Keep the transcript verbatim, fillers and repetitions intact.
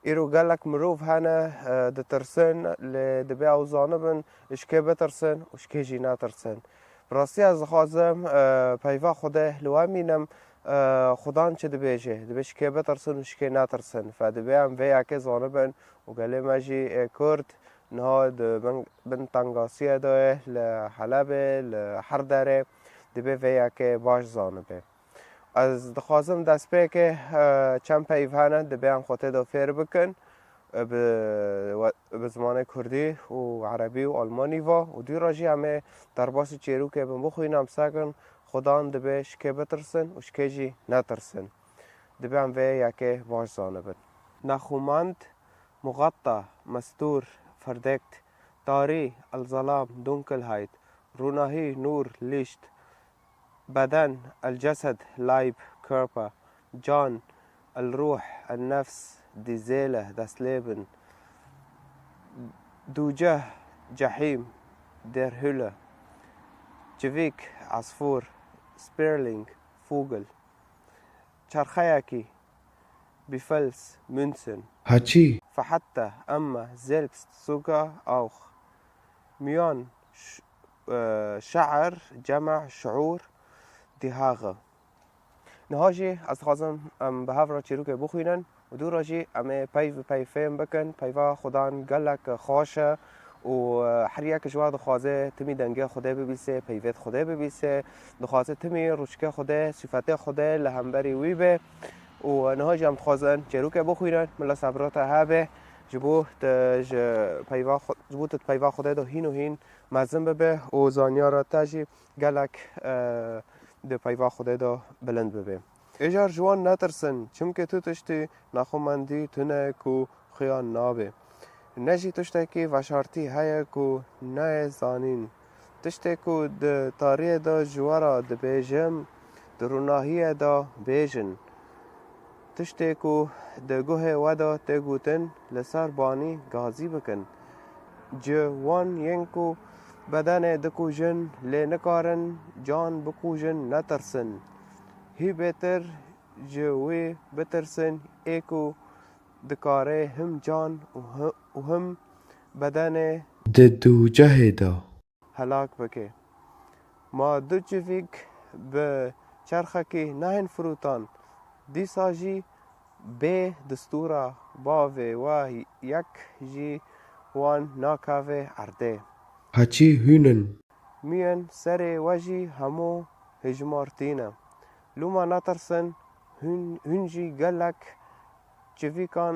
Îro gelek mirov hene, e, ditirsin, lê dibe ew zanibin, ji kê bitirsin û ji kê jî netirsin. Bi rastî ez dixwazim, e, peyva Xwedê li we mînim, e, Xudan çi dibêje, dibe ji kê bitirsin û ji kê netirsin. Fe dibe em vê yekê zanibin û gelê me jî ê Kurd niha di bin, bin tengasiyê de ye, li Helebê, li her derê, dibe vê yekê baş zanibe. Ez dixwazim destpêkê, e, çend peyv hene, dibe em xwe tê de fêr bikin, e, bi, we, bi zimanê kurdî û erebî û almanî ve û dû re jî em ê derbasî çêrokê bin bixwînin, em sekin Xudan dibe ji kê bitirsin û ji kê jî netirsin. Dibe em vê yekê baş zanibin. Nexûmand, muxatta, mestûr, verdeckt, tarî, el-zelam, Dunkelheit, rûnahî, nur, Licht, beden, el-jesed, Leib, Körper, can, el-ruh, el-nefs, die Seele, das Leben, dûceh, cehîm, der Hölle, çivîk, Asfûr, Sperling, Vogel, çerxeyekî, Bifels, Münzen, Haçî, fehette, emme, selbst, sogar, auch, miyan, ş-, e, şe'er, ceme, şuur, die Haare. Niha jî ez dixwazim em bi hev re çîrokê bixwînin û dû re jî em ê peyv bi peyv fêm bikin. Peyva Xudan gelek xweş e û, e, her yek ji we dixwaze timî dengê Xwedê bibîse, peyvêt Xwedê bibîse, dixwaze timî rûçikê Xwedê, sifetê Xwedê li hemberî wî be. Û niha jî em dixwazin çêrokê bixwînin, mila sebra te hebe, ji bo tu ji peyva Xwe-, ji bo tu di peyva Xwedê de hîn û hîn mezin bibe û zanyara te jî gelek, e, di peyva Xwedê de bilind bibe. Êjar ji wan netirsin, çimkî tu tiştî nexwemendî tune ku xuya nabe. Ne jî tiştekî veşartî heye ku nayê zanîn. Tiştê ku di tariyê de ji we re dibêjim, di rûnahiyê de bêjin. Tiştê ku di guhê we de tê gotin, li ser banî gazî bikin. Ji wan yên ku bedenê dikujin, lê nikarin can bikujin, netirsin. Hî bêtir ji wî bitirsin, ê ku dikare him can û hi-, û him bedenê di dûcehê de helak bike. Ma du çivîk bi çerxekî nahên firotan, dîsa jî bê distûra bavê we yek jî wan nakeve erdê. Haçî hûn in. Miyên serê we jî hemû hejmartî ne. Loma netirsin, hûn, hûn jî gelek çivîkan